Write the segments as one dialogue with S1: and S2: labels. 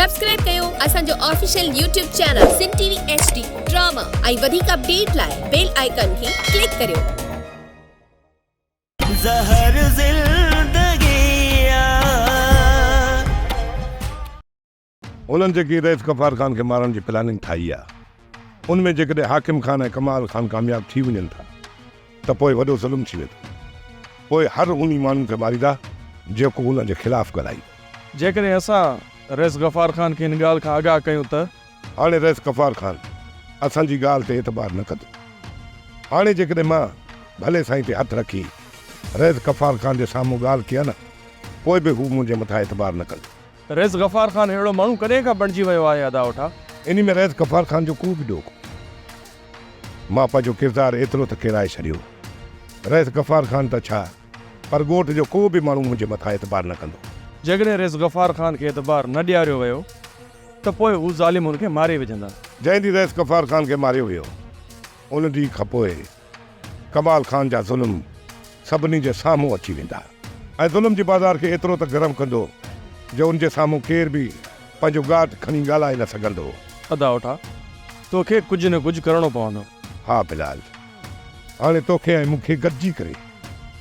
S1: Subscribe ڪيو اسان جو official YouTube channel Sindh T V H D drama ۽ وڌيڪ اپڊيٽ لاء بيل آئيڪان کي ڪلڪ ڪريو.
S2: زهر زندگي آ.
S3: انهن جيڪي رئيس غفار خان کي مارڻ جي پلاننگ ٺاهي آ ان ۾ جيڪڏهن حاڪم خان ۽ ڪمال خان ڪامياب ٿي وڃن ٿا ته پوء وڏو ظلم ٿي ويندو. پوء هر انهي ماڻهو کي ماريندا جيڪو انهن جي خلاف ڳالهائيندو.
S4: جيڪڏهن اسان رئيس غفار خان کي ان ڳالهه کان آگاهه ڪيون ته.
S3: هاڻي رئيس غفار خان اسان جي ڳالهه تي اعتبار نه ڪندو. هاڻي جيڪڏهن مان ڀلي سائين تي هٿ رکي رئيس غفار خان جي سامهون ڳالهه ڪيان نه پوء به هو منهنجي مٿان اعتبار نه ڪندو.
S4: رئيس غفار خان اهڙو ماڻهو ڪڏهن کان بڻجي ويو آهي ادا اوٺا؟
S3: انهي ۾ رئيس غفار خان جو ڪو به ڏوهه ڪونهي. مان پنهنجو ڪردار ايترو ته ڪيرائي ڇڏيو. رئيس غفار خان ته ڇا پر ڳوٺ جو ڪو به ماڻهو منهنجي مٿان اعتبار نه ڪندو.
S4: جيڪڏهن رئيس غفار خان کي اعتبار نه ڏياريو ويو ته پوء هو ظالم هن کي ماري وجهندا.
S3: جنهن ڏينهن رئيس غفار خان کي ماريو ويو ان ڏينهن کان پوء ڪمال خان جا ظلم سڀني جي سامهون اچي ويندا ۽ ظلم جي بازار کي ايترو ته گرم ڪندو جو ان جي سامهون ڪير به پنهنجو ڳاٽ کڻي ڳالهائي نه سگهندو.
S4: ادا اوٺا، توکي ڪجهه نه ڪجهه ڪرڻو پوندو.
S3: ها بلال، هاڻي توکي ۽ مون کي گڏجي ڪري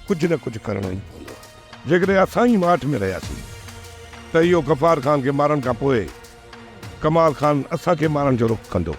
S3: ڪجهه نه ڪجهه ڪرڻو ئي پوندو. جيڪڏهن اسان ئي ماٺ ۾ رهياسين ته اهو غفار خان کي مارڻ کان پوء ڪمال خان اسان کي مارڻ جو رخ ڪندو.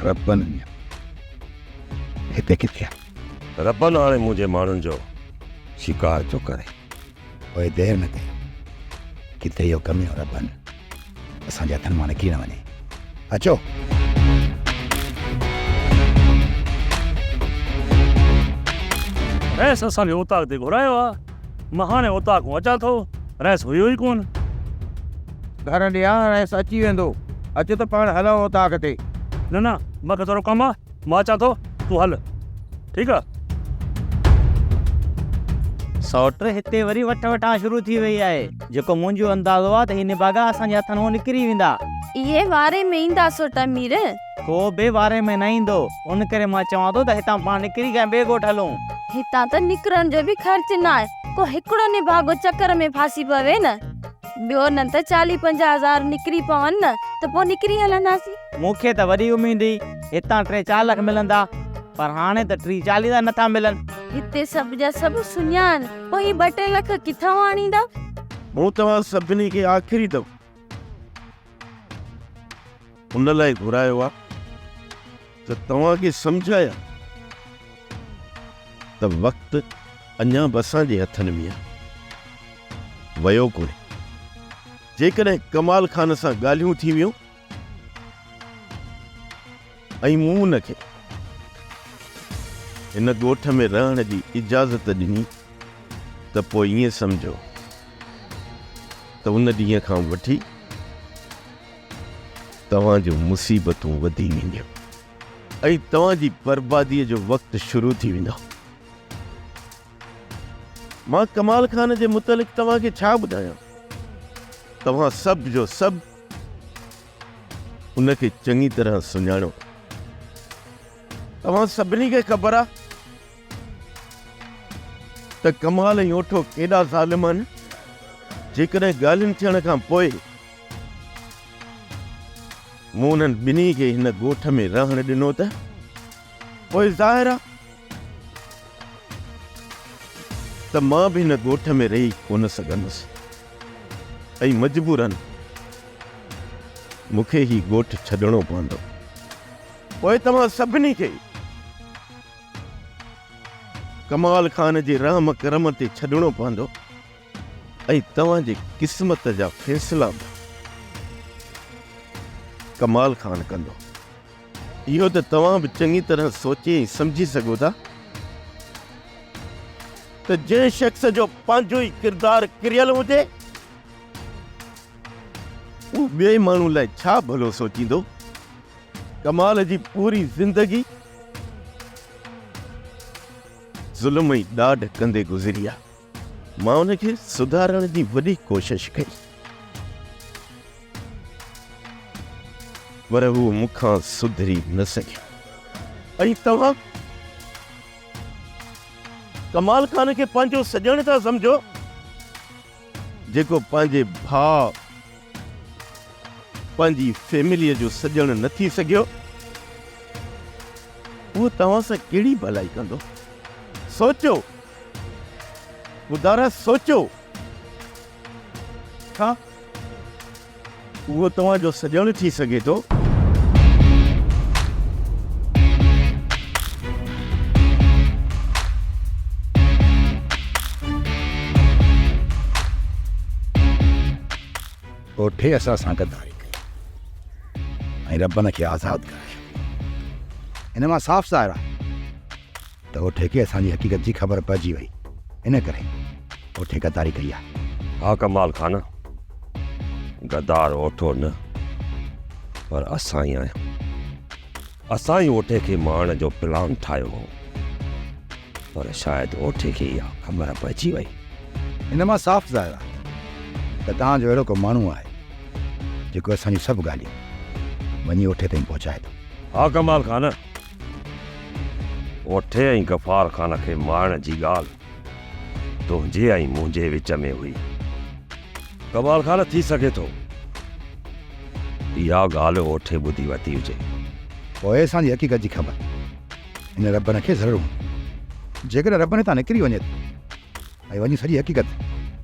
S5: ربن هتي ڪٿي آ؟
S6: ربن هاڻي منهنجي ماڻهن جو شڪار ٿو ڪري.
S5: پوء دير نه ڪيو. ڪٿي اهو ڪميڻو ربن اسان جي هٿن مان نڪري نه وڃي. اچو.
S7: رئيس اسان کي اوطاق تي گهرايو آ. مان هاڻي اوطاق کان اچان ٿو. رئيس هيو ئي ڪونه.
S8: گهر ڏي آ، رئيس اچي ويندو. اچ ته پاڻ هلون اوطاق تي.
S7: نه نه، مان کي ٿورو ڪم آ. مان اچان ٿو، تون هل. ٺيڪ آ.
S9: سئوٽ، هتي وري وٺ وٺان شروع ٿي وئي آهي. جيڪو منهنجو اندازو آ ته هي نڀاڳا اسان جي هٿن مان نڪري ويندا.
S10: اهي واري ۾ ايندا سئوٽ امير.
S9: ڪو به واري ۾ نه ايندو. ان ڪري مان چوان ٿو ته هتان پاڻ نڪري ڪنهن ٻئي ڳوٺ هلون.
S10: هتان ته نڪرڻ جو به خرچ ناهي. ڪو هڪڙو نڀاڳو چڪر ۾ ڦاسي پوي نه. ٻيو نه ته چاليهه پنجاهه هزار نڪري پون نه ته پوء نڪري هلنداسين.
S9: مون کي ته وڏي اميد هئي هتان ٽي چار لک ملندا پر هاڻي ته ٽيهه چاليهه ته نٿا ملن.
S10: هتي سڀ جا سڀ سڃا آهن، پوء هي ٻه ٽي لک ڪٿان آڻيندا؟
S11: مون توهان سڀني کي آخري دفعو ان لاء گهرايو آهي ته توهان کي سمجهايان ته وقت اڃا به اسان جي هٿن ۾ آهي، ويو ڪونهي. جيڪڏهن ڪمال خان سان ڳالهيون ٿي ويون ۽ مون ان کي هن ڳوٺ ۾ رهڻ جي اجازت ڏني ته پوء ائين سمجهو ته ان ڏينهن کان وٺي توهان جون مصيبتون وڌي وينديون ۽ توهان جي برباديء جو وقت شروع ٿي ويندو. مان ڪمال خان جي متعلق توهان کي ڇا ٻڌايان؟ توهان سڀ جو سڀ ان کي چڱي طرح سڃاڻو. توهان سڀني کي خبر آهي ته ڪمال ۽ اوٺو ڪيڏا ظالم آهن. جيڪڏهن ڳالهين ٿيڻ کان پوء مون انهن ٻنهي کي هن ڳوٺ ۾ رهڻ ڏنو ته پوء ظاهر آهي ته مان به هن ڳوٺ ۾ رهي ڪونه سگهندس ۽ مجبورن مون کي هي ڳوٺ ڇڏڻو پوندو. پوء توهان سڀني کي ڪمال خان جي رحم ڪرم تي ڇڏڻو پوندو ۽ توهان جي قسمت جا فيصلا به ڪمال خان ڪندو؟ اهو ته توهان به چڱي طرح سوچي ۽ سمجهي سگهو ٿا ته جنهن شخص جو پنهنجو ئي ڪردار ڪريل هجي، اهو ٻئي ماڻهو لاء ڇا ڀلو سوچيندو؟ ڪمال جي پوري زندگي ظلم ۽ ڏاڍ ڪندي گذري آ. مان ان کي سڌارڻ جي وڏي ڪوشش ڪئي پر هو مون کان سڌري نه سگهيو. ۽ توهان ڪمال خان کي پنهنجو سڄڻ ٿا سمجهو جيڪو پنهنجي ڀاء پنهنجي فيمليء جو سڄڻ نه ٿي سگهيو اهو توهان سان ڪهڙي ڀلائي ڪندو؟ سوچيو خدارا سوچيو ڇا اهو توهان جو سڄڻ ٿي سگهي ٿو؟
S5: اوٺي اسان سان غداري ڪئي ۽ ربن کي آزاد ڪرائي ڇڏيو. ان مان صاف ظاهر آهي ته اوٺي کي اسان جي حقيقت جي خبر پئجي وئي، ان ڪري اوٺي غداري ڪئي آهي.
S6: ها ڪمال خان، غدار اوٺو نه پر اسان ئي آهيون. اسان ئي اوٺي کي مارڻ جو پلان ٺاهيو هو، پر شايد اوٺي کي اها خبر پئجي وئي.
S5: ان مان صاف ظاهر آهي ته توهان جو اهڙو ڪو ماڻهو آهي، جيڪو اسان جون سڀ ڳالهيون وڃي اوٺي تائين پهچائي ٿو.
S6: ها ڪمال خان، اوٺي ۽ غفار خان کي مارڻ جي ڳالهه تنهنجي ۽ منهنجي وچ ۾ هئي. ڪمال خان ٿي سگهي ٿو اها ڳالهه اوٺي ٻڌي ورتي هجي.
S5: پوء اسان جي حقيقت جي خبر هن ربن کي ضرور هوندي. جيڪڏهن ربن هتان نڪري وڃي ٿو ۽ وڃي سڄي حقيقت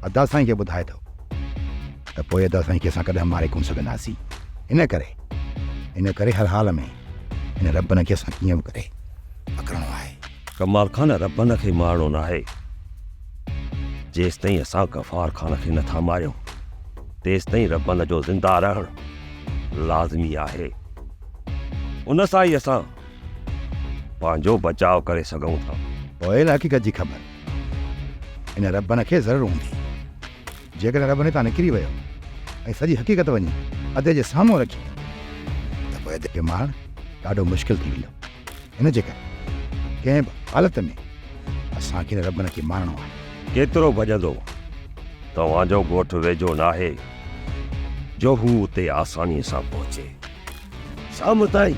S5: ادا سائين کي ٻڌائي ٿو ته پوء ادا سائين کي اسان ڪڏهن ماري ڪونه سگهنداسين. ان ڪري ان ڪري هر حال ۾ هن ربن کي اسان ڪيئن به ڪري پڪڙڻو آهي.
S6: ڪمال خان ربن کي مارڻو ناهي. جيستائين اسان غفار خان کي نٿا ماريون، تيستائين ربن جو زنده رهڻ لازمي آهي. ان سان ئي اسان پنهنجو بچاء ڪري سگهون ٿا.
S5: پوء ان حقيقت جي خبر ان ربن کي ضرور هوندي. جيڪڏهن ربن هتان نڪري ويو ۽ سڄي حقيقت وڃي ادي جي سامهون رکي ته پوء ادي کي مارڻ ڏاڍو مشڪل ٿي ويندو. ان جي ڪري ڪنهن به حالت ۾ اسان کي ان ربن کي مارڻو آهي.
S6: ڪيترو ڀڄندو؟ توهان جو ڳوٺ ويجهو ناهي جو هو اتي آسانيء سان پهچي. شام تائين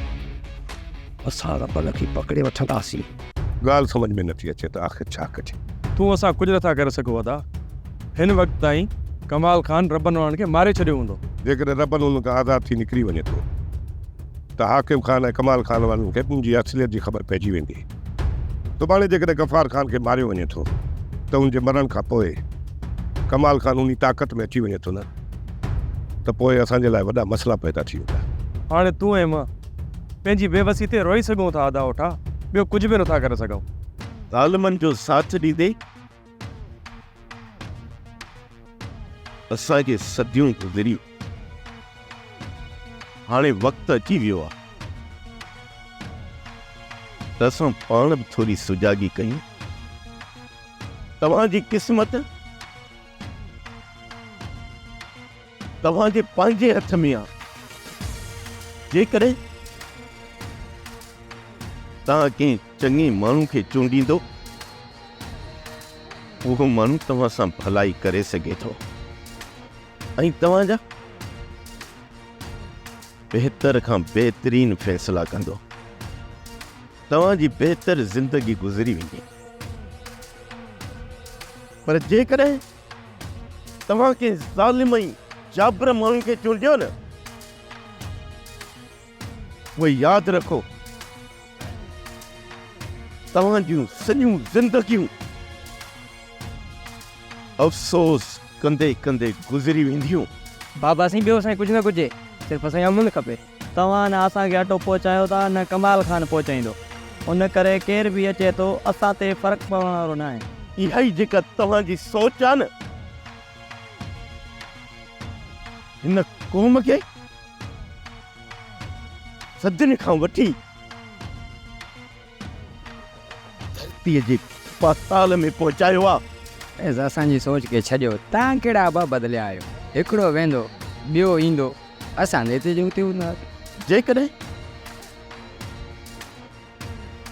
S6: اسان ربن کي پڪڙي وٺنداسين.
S3: ڳالهه سمجهه ۾ نٿي اچي ته آخر ڇا ڪجي؟
S4: تون اسان ڪجهه نٿا ڪري سگهون ادا. هن وقت تائين ڪمال خان ربن وارن کي ماري ڇڏيو هوندو.
S3: جيڪڏهن ربن انهن کان آزاد ٿي نڪري وڃي ٿو ته حاڪم خان ۽ ڪمال خان وارن کي منهنجي اصليت جي خبر پئجي ويندي. سڀاڻي جيڪڏهن غفار خان کي ماريو وڃي ٿو ته ان جي مرڻ کان پوء ڪمال خان انهي طاقت ۾ اچي وڃي ٿو نه ته پوء اسان جي لاء وڏا مسئلا پيدا ٿي ويندا.
S4: هاڻي تون ۽ مان پنهنجي بي وسي تي روئي سگهون ٿا ادا اوٺا، ٻيو ڪجهه به نٿا ڪري سگهون.
S11: ظالمن جو ساٿ ڏيندي اسان کي صديون گذريون. هاڻي وقت اچي ويو آهي ته اسان پاڻ به ٿوري سجاڳي ڪيون. توهان جي قسمت توهان جي پنهنجي هٿ ۾ آهي. جيڪڏهن توهان ڪنهن چڱي ماڻهو کي چونڊيندو، اهو ماڻهو توهان سان ڀلائي ڪري سگهي ٿو ۽ توهان جا بهتر کان بهترين فيصلا ڪندو. توهان جي بهتر زندگي گذري ويندي. پر جيڪڏهن توهان ڪنهن ظالم ۽ جابر ماڻهو کي چونڊيو نه، پوء ياد رکو توهان جون سڄيون زندگيون افسوس ڪندي ڪندي گذري وينديون.
S12: بابا سائين ٻيو سائين ڪجهه نه گهرجي صرف سائين امن کپي. توهان نه اسان کي اٽو پهچايو ٿا نه ڪمال خان پهچائيندو ان ڪري ڪير به اچي ٿو اسان تي فرق پوڻ وارو ناهي.
S11: اها ئي جيڪا توهان جي سوچ آ نه هن قوم کي صدين کان وٺي ڌرتيء جي پاتال ۾ پهچايو آ.
S13: رئيس اسان جي سوچ کي ڇڏيو، تان ڪهڙا ابا بدليا آهيو، هڪڙو ويندو ٻيو ايندو، اسان ته هتي جو هتي هونداسين.
S11: جيڪڏهن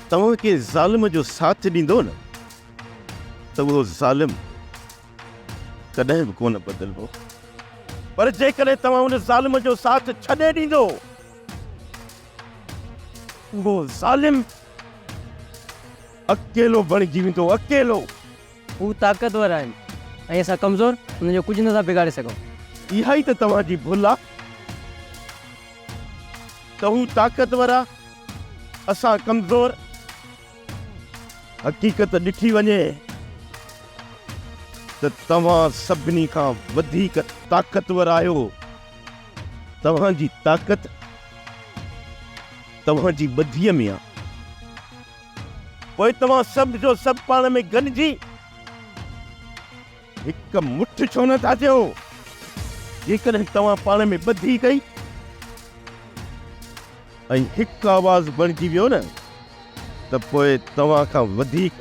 S11: توهان ڪنهن ظالم جو ساٿ ڏيندو نه ته اهو ظالم ڪڏهن به ڪونه بدلبو، پر جيڪڏهن توهان ان ظالم جو ساٿ ڇڏي ڏيندو، اهو ظالم اڪيلو بڻجي ويندو، اڪيلو.
S12: هو طاقتور آهن ۽ اسان ڪمزور، انهن جو ڪجهه نٿا بگاڙي سگهون.
S11: اها ئي ته توهان جي ڀل آ ته هو طاقتور آ، اسان ڪمزور. حقيقت ڏٺي وڃي ته توهان سڀني کان وڌيڪ طاقتور آهيو. توهان جي طاقت توهان جي ٻڌيء ۾ آ. پوء توهان سڀ جو سڀ پاڻ ۾ گڏجي هڪ مٺ ڇو نه ٿا ٿيو؟ جيڪڏهن توهان پاڻ ۾ ٻڌي ڪئي ۽ هڪ آواز بڻجي ويو نه ته پوء توهان کان وڌيڪ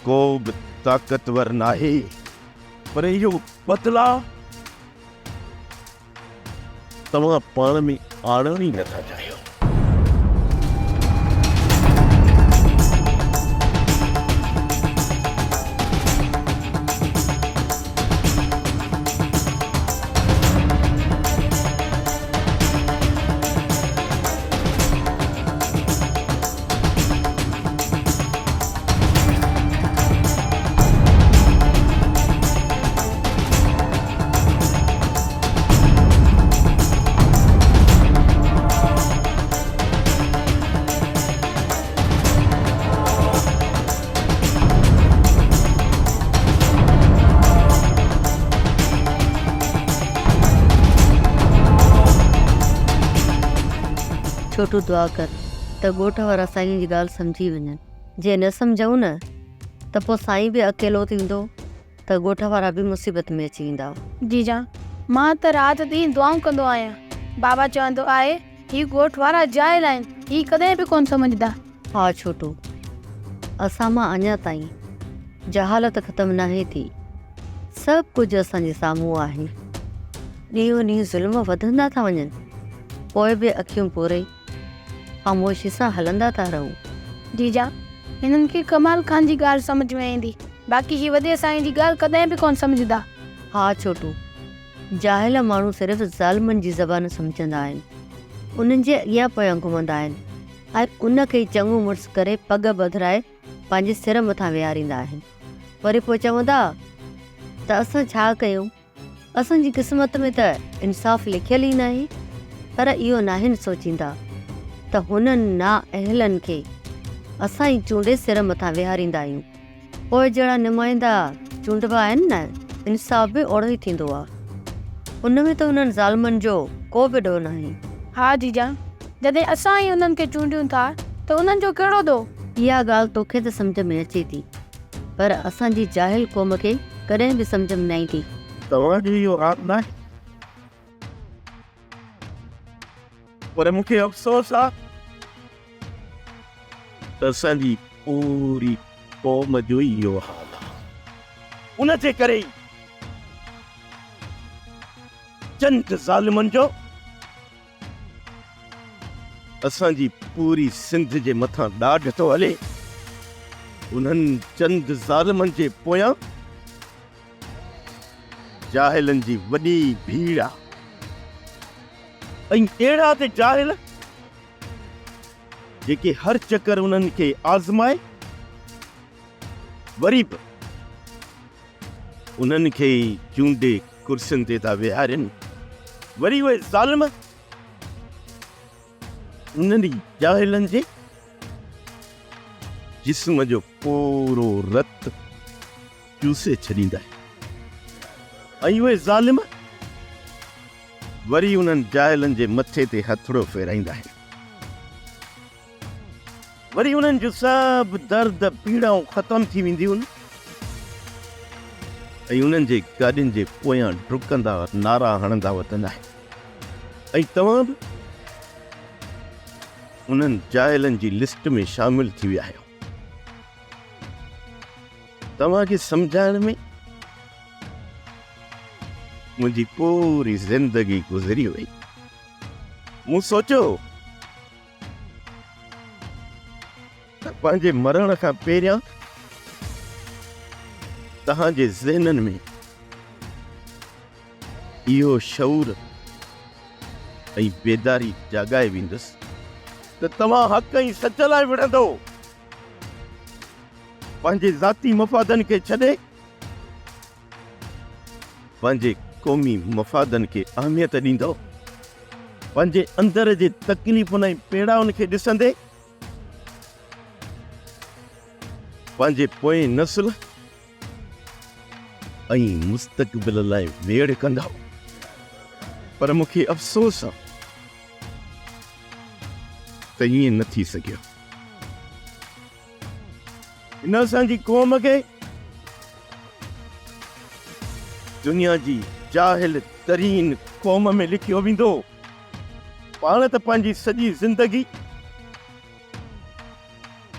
S11: ڪو به طاقتور ناهي. پر اهو بدلاء توهان پاڻ ۾ آڻڻ ئي نٿا چاهيو.
S14: ڇوٽو دعا ڪر ته ڳوٺ وارا سائين جي ڳالهه سمجهي وڃن. جي نه سمجهئون نه ته پوء سائين به اڪيلو ٿيندو ته ڳوٺ وارا به مصيبت ۾ اچي ويندا.
S15: جيجا، مان ته رات ڏينهن دعائون ڪندو آهيان. بابا چوندو آهي، هي ڳوٺ وارا جاهل آهن، هي ڪڏهن به ڪونه سمجهندا.
S14: ها ڇوٽو، اسان مان اڃا تائين جهالت ختم ناهي ٿي. سڀ ڪجهه اسان جي سامهون آهي. ڏينهون ڏينهن ظلم وڌندا ٿا وڃن، پوء به اکيون پوري خاموشي سان هلندا ٿا رهون.
S15: جيجا، هنن کي ڪمال خان جي ڳالهه سمجهه ۾ ايندي، باقي هي وڏي سائين جي ڳالهه ڪڏهن به ڪونه سمجهندا.
S14: ها ڇوٽو، جاهل ماڻهو صرف ظالمن جي زبان سمجهندا آهن، انهن جي اڳيان پويان گهمندا آهن ۽ ان کي ئي چڱو مڙس ڪري پڳ ٻڌرائي پنهنجي سر مٿان ويهاريندا آهن. وري پوء چوندا ته اسان ڇا ڪيون؟ اسان جي قسمت ۾ ته انصاف لکيل ئي ناهي پر اهو ناهن سوچيندا ته هنن نااهلن کي اسان ئي چونڊي سر مٿان ويهاريندا آهيون پوء جهڙا نمائندا چونڊبا آهن نه انصاف به اوڙو ئي ٿيندو آ ان ۾ ته انهن ظالمن جو ڪو به ڏوهه ناهي.
S15: ها جيجا جڏهن اسان ئي انهن کي چونڊيون ٿا ته انهن جو ڪهڙو ڏوهه؟
S14: اها ڳالهه توکي ته سمجهه ۾ اچي ٿي پر اسان جي جاهل قوم کي ڪڏهن به سمجهه ۾ نه ايندي.
S11: توهان جو اهو حال ناهي. پر مون کي افسوس آ ته اسان جي پوري قوم جو ئي اهو حال آ. ان جي ڪري ئي چند ظالمن جو اسان جي پوري سنڌ جي مٿان ڏاڍ ٿو هلي. انهن چند ظالمن جي پويان جاهلن جي وڏي ڀيڙ آ ۽ اهڙا ته جاهل جيڪي هر چڪر انهن کي آزمائي وري به انهن کي ئي چونڊي ڪرسين تي ٿا ويهارين. وري اهي ظالم انهن ئي جاهلن جي جسم جو پورو رت چوسي ڇڏيندا آهن ۽ اهي ظالم وري انهن جاهلن جي مٿي تي هٿڙو ڦيرائيندا آهن. وري انهن جون سڀ درد پيڙائون ختم ٿي وينديون ۽ انهن جي گاڏين جي پويان ڊڪندا نعرا هڻندا وتندا آهن ۽ توهان به. انهن جاهلن جي لسٽ ۾ شامل ٿي ويا آهيو. توهان کي سمجهائڻ ۾ منهنجي پوري زندگي گذري وئي. مون سوچيو ته پنهنجي مرڻ کان پهريان توهان جي ذهنن ۾ اهو شعور ۽ بيداري جاڳائي ويندس ته توهان حق ۽ سچ لاء وڙهندو، پنهنجي ذاتي مفادن کي ڇڏي پنهنجي قومي مفادن کي اهميت ڏيندو، پنهنجي اندر جي تڪليفن ۽ پيڙائن کي ڏسندي پنهنجي پوئين نسل ۽ مستقبل لاء ويڙهه ڪندا پر مون کي افسوس آ ته ائين نه ٿي سگهيو. هن اسان جي قوم کي دنيا جي جاهل ترين قوم ۾ لکيو ويندو. پاڻ ته پنهنجي سڄي زندگي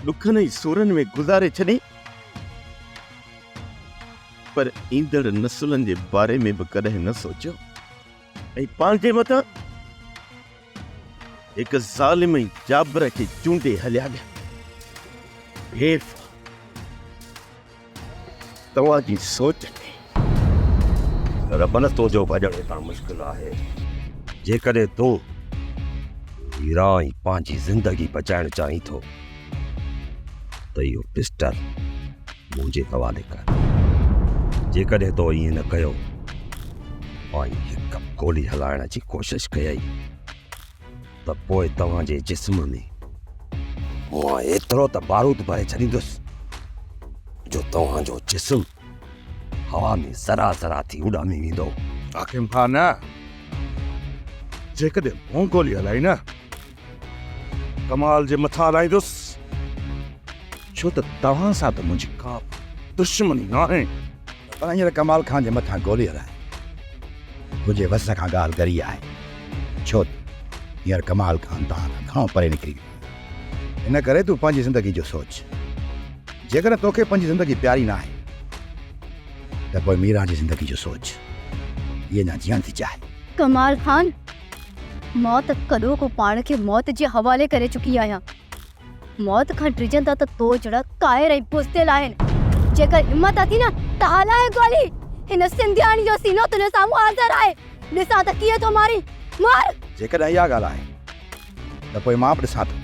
S11: ڏکن ۽ سورن ۾ گذاري ڇڏي پر ايندڙ نسلن جي باري ۾ به ڪڏهن نه سوچيو ۽ پنهنجي مٿان هڪ ظالم ۽ جابر کي چونڊي هليا ويا. حيف آ توهان جي سوچ تي.
S6: ربن تنهنجو ڀڄڻ هتان مشڪل آهي. جيڪڏهن تون هيرا ۽ پنهنجي زندگي بچائڻ چاهين ٿو ته اهو پسٽل منهنجي حوالي ڪر. جيڪڏهن تو ائين نه ڪيو ۽ هڪ گولي هلائڻ جي ڪوشش ڪيئي ته پوء توهان جي جسم ۾ مان ايترو ته بارود ڀري ڇڏيندس جو توهان جو جسم هوا ۾ ذرا ذرا ٿي اڏامي ويندو.
S3: حاڪم خان، جيڪڏهن مون گولي هلائي نه، ڪمال جي مٿان هلائيندس، ڇو ته توهان سان ته منهنجي ڪا به دشمني ناهي.
S5: پر هينئر ڪمال خان جي مٿان گولي هلائڻ منهنجي وس کان ڳالهه ڳري آهي، ڇو ته هينئر ڪمال خان توهان کان گهڻو پري نڪري ويو آهي. ان ڪري تون پنهنجي زندگي جو سوچ. جيڪڏهن توکي پنهنجي زندگي پياري ناهي ته پوء ميران جي زندگي جو سوچ. هيء اڃا جيئڻ ٿي چاهي.
S14: ڪمال خان، مان ته ڪڏهوڪو پاڻ کي موت جي حوالي ڪري چڪي آهيان. موت کان ڊڄندا ته تو جهڙا ڪائر ۽ بزدل آهن. جيڪر همت اٿي نه ته هلاء گولي. هن سنڌياڻي جو سينو تنهنجي سامهون حاضر آهي. ڏسان ته ڪيئن ٿو مارين. مار!
S5: جيڪڏهن اها ڳالهه آهي ته پوء مان به ڏسان ٿو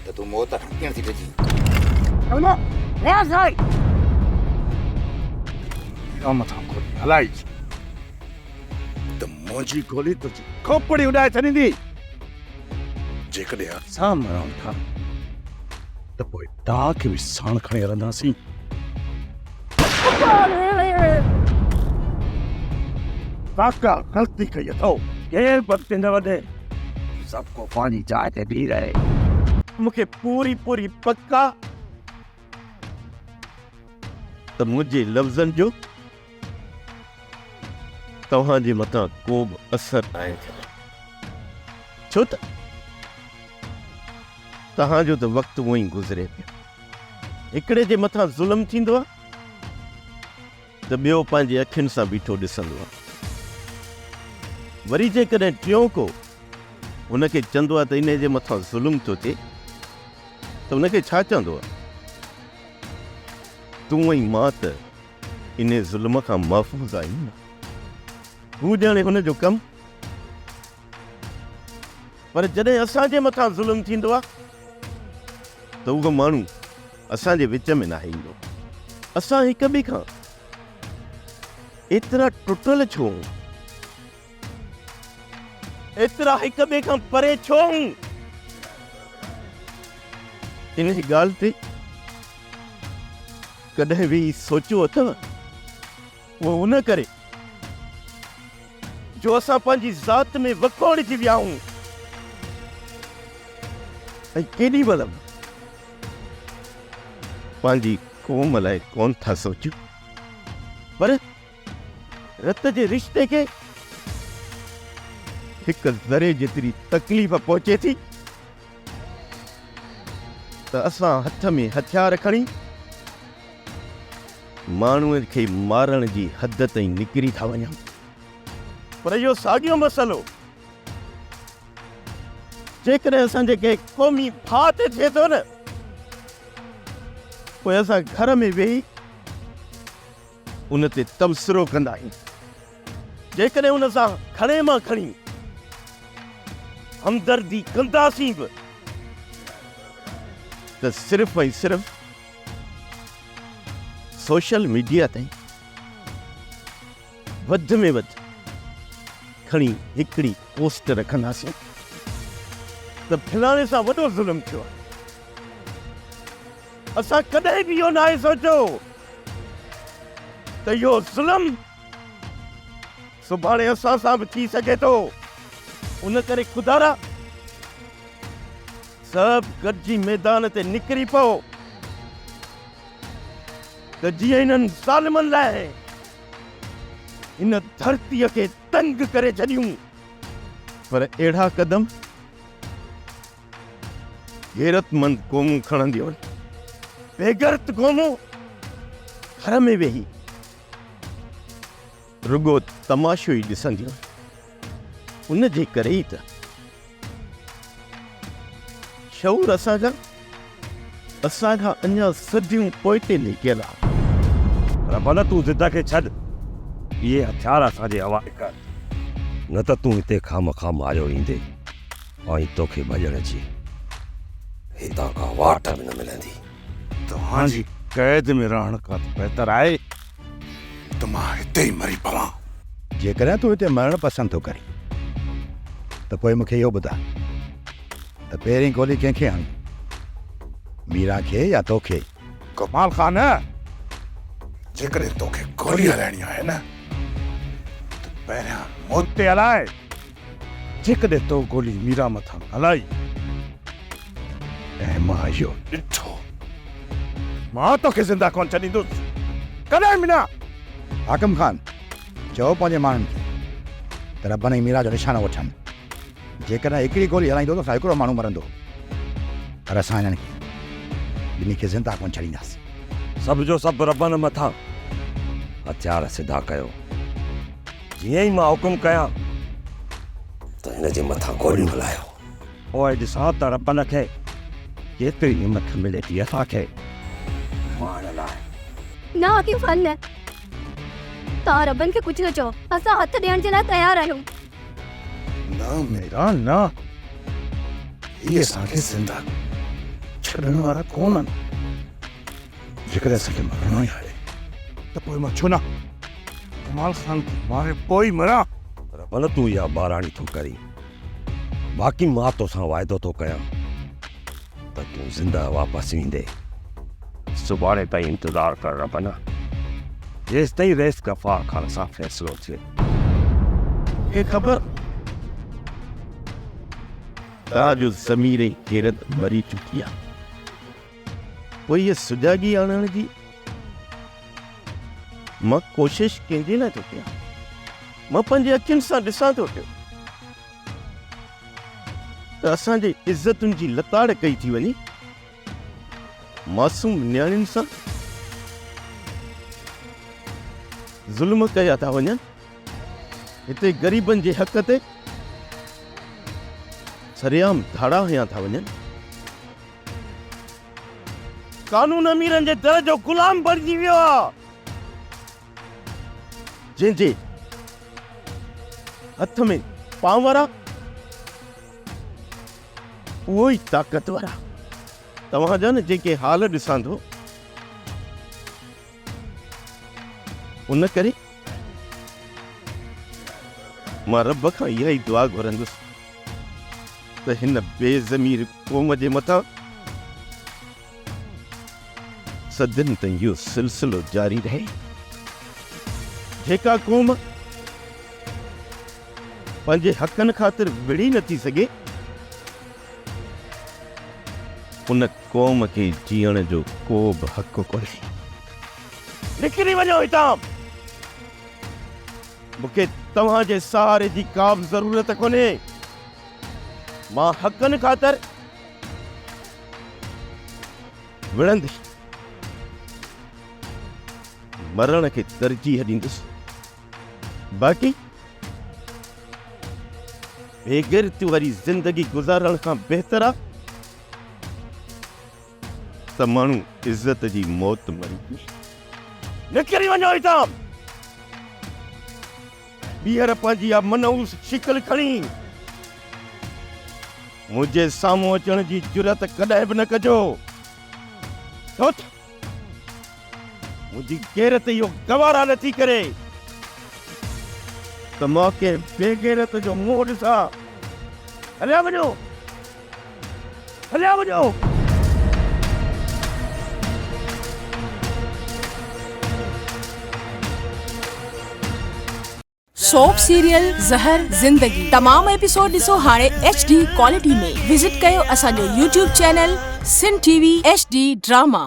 S5: ته تون موت کان ڪيئن ٿي ڊڄين.
S3: ميران مٿان گولي هلائي ته منهنجي گولي تنهنجي کوپڙي اڏائي ڇڏيندي. جيڪڏهن اسان مرون ٿا ته پوء توهان کي به ساڻ کڻي هلنداسين. ڪاڪا غلطي ڪئي اٿو.
S7: ڪير به اڳتي نه وڌي. سڀ ڪو پنهنجي جاء تي بيهي رهي.
S11: مون کي پوري پوري پڪ آ ته منهنجي لفظن جو توهان جي مٿان ڪو به اثر ناهي ٿيڻو، ڇو ته توهان جو ته وقت اونئن ئي گذري پيو. هڪڙي جي مٿان ظلم ٿيندو آهي ته ٻيو پنهنجي اکين سان بيٺو ڏسندو آهي. وري جيڪڏهن ٽيون ڪو هن کي چوندو آهي ته انهي جي مٿان ظلم ٿو ٿئي ته هن کي ڇا چوندو آهي؟ تون ۽ مان ته انهي ظلم کان محفوظ آهيون نه. هو ڄاڻي هن جو ڪم. پر جڏهن اسان جي مٿان ظلم ٿيندو آهي ته اهو ماڻهو اسان جي وچ ۾ ناهي ايندو. اسان هڪ ٻئي کان ايترا ٽٽل ڇو آهيون؟ ايترا هڪ ٻئي کان پري ڇو آهيون؟ انهي ڳالهه تي ڪڏهن ويهي سوچيو اٿو؟ اهو ان ڪري جو اسان پنهنجي ذات ۾ وڪوڙجي ويا آهيون ۽ ڪيڏي مهل به پنهنجي قوم لاء ڪونه ٿا سوچيون پر رت جي رشتي کي هڪ ذري جيتري تڪليف پهچي ٿي. ته اسان هٿ ۾ هٿيار کڻي ماڻهوء کي مارڻ جي حد تائين نڪري ٿا وڃون. پر اهو ساڳيو مسئلو جيڪڏهن اسان جي ڪنهن قومي ڀاء تي ٿئي ٿو نه، پوء اسان گهر ۾ ويهي ان تي تبصرو ڪندا آهيون. جيڪڏهن ان سان کڻي مان کڻي همدردي ڪنداسين به ته صرف ۽ صرف سوشل ميڊيا تائين وڌ ۾ وڌ کڻي هڪڙي پوسٽ رکنداسين ته فلاڻي سان وڏو ظلم ٿيو آهي. اسان ڪڏهن به اهو ناهي سوچيو ته اهو ظلم سڀاڻي اسان سان به ٿي سگهي ٿو. ان ڪري خدارا سڀ گڏجي ميدان تي نڪري پئو ته جيئن انهن ظالمن لاء هن ڌرتيء کي تنگ ڪري ڇڏيون. پر اهڙا قدم غيرتمند قومون کڻنديون آهن. بيغيرت قومون گهر ۾ ويهي رڳو تماشو ئي ڏسنديون آهن. ان جي ڪري ئي ته شعور اسان کان اسان کان اڃا صديون پوئتي لڪيل آهي.
S6: ربل تون ضد کي ڇڏ، اهي هٿيار اسان جي حوالي ڪر، نه ته تون هتي خامخواه ماريو ايندين ۽ توکي ڀڄڻ جي هتان ڪا واٽ به نه ملندي.
S16: توهان جي قيد ۾ رهڻ کان ته بهتر آهي ته مان هتي ئي مري پوان.
S5: جيڪڏهن تون هتي مرڻ پسند ٿو ڪرين ته پوء مون کي اهو ٻڌاء ته پهرين گولي ڪنهن کي هڻون، ميران کي يا توکي؟
S16: ڪمال خان، جيڪڏهن توکي گولي هلائڻي آهي نه ته پهريان مون تي هلاء. جيڪڏهن تو گولي ميران مٿان هلائي ۽ مان اهو ڏٺو، مان توکي زنده ڪونه ڇڏيندس، ڪڏهن به نه.
S5: حاڪم خان، چئو پنهنجي ماڻهن کي ته ربن ۽ ميران جو نشانو وٺن. جيڪڏهن هڪڙي گولي هلائيندو ته اسان هڪڙو ماڻهو مرندو، پر اسان هنن کي ٻنهي کي زنده ڪونه ڇڏينداسين.
S6: سڀ جو سڀ ربن مٿان هٿيار سڌا ڪيو. جيئن ئي مان حڪم ڪيان ته هن جي مٿان گوليون هلايو.
S17: پوء ڏسان ته ربن کي ڪيتري همٿ ملي ٿي اسان کي مارڻ لاء.
S14: نه حڪيم خان نه. توهان ربن کي ڪجهه نه چئو. اسان هٿ ڏيڻ جي لاء تيار آهيون.
S16: نه ميران نه. هي اسان کي زنده ڇڏڻ وارا ڪونهن. جيڪڏهن اسان کي مرڻو ئي آهي ته پوء مان ڇو نه ڪمال خان کي ماري پوء ئي مران.
S6: ربن تون اها ٻاراڻي ٿو ڪرين. باقي مان توسان واعدو ٿو ڪيان ته تون زنده واپس ايندين. سڀاڻي تائين انتظار ڪر ربنا، جيستائين رئيس غفار خان سان فيصلو ٿئي.
S11: کي خبر توهان جو ضمير ۽ غيرت مري چڪي آهي. پوء هيء سجاڳي آڻڻ جي مان ڪوشش ڪنهن جي لاء ٿو ڪيان؟ مان پنهنجي اکين سان ڏسان ٿو پيو ته اسان جي عزتن جي لتاڙ ڪئي ٿي وڃي، معصوم نياڻين سان ظلم ڪيا ٿا وڃن، هتي غريبن جي حق تي سرعام ڌاڙا هنيا ٿا وڃن.
S17: قانون اميرن جي در جو غلام بڻجي ويو آ،
S11: جنهن جي هٿ ۾ پانور آ، اهو ئي طاقتور آ. توهان جا نه جيڪي حال ڏسان ٿو، ان ڪري مان رب کان اها ئي دعا گهرندس ته هن بي ضمير قوم جي مٿان صدين تائين اهو سلسلو جاري رهي. جيڪا قوم پنهنجي حقن خاطر وڙهي نٿي سگهي، ان قوم کي جيئڻ جو ڪو به حق ڪونهي.
S17: نڪري وڃو هتان!
S11: مون کي توهان جي سهاري جي ڪا به ضرورت ڪونهي. مان حقن خاطر وڙهندي مرڻ کي ترجيح ڏيندس. باقي بيغيرتي واري زندگي گذارڻ کان بهتر آ ته ماڻهو عزت جي موت مري وڃي. نڪري وڃو هتان. ٻيهر پنهنجي اها منحوس شڪل کڻي منهنجي سامهون اچڻ جي جرئت ڪڏهن به نه ڪجو. ڇو ته منهنجي غيرت اهو گوارا نه ٿي ڪري ته مان ڪنهن بي غيرت جو منهن ڏسان. هليا وڃو، هليا وڃو.
S18: سوپ سيريل زهر زندگي تمام ايپيسوڊ ڏسو هاڻي ايڇ ڊي ڪوالٽي ۾ وزٽ ڪيو اسان جو YouTube channel Sindh T V H D drama.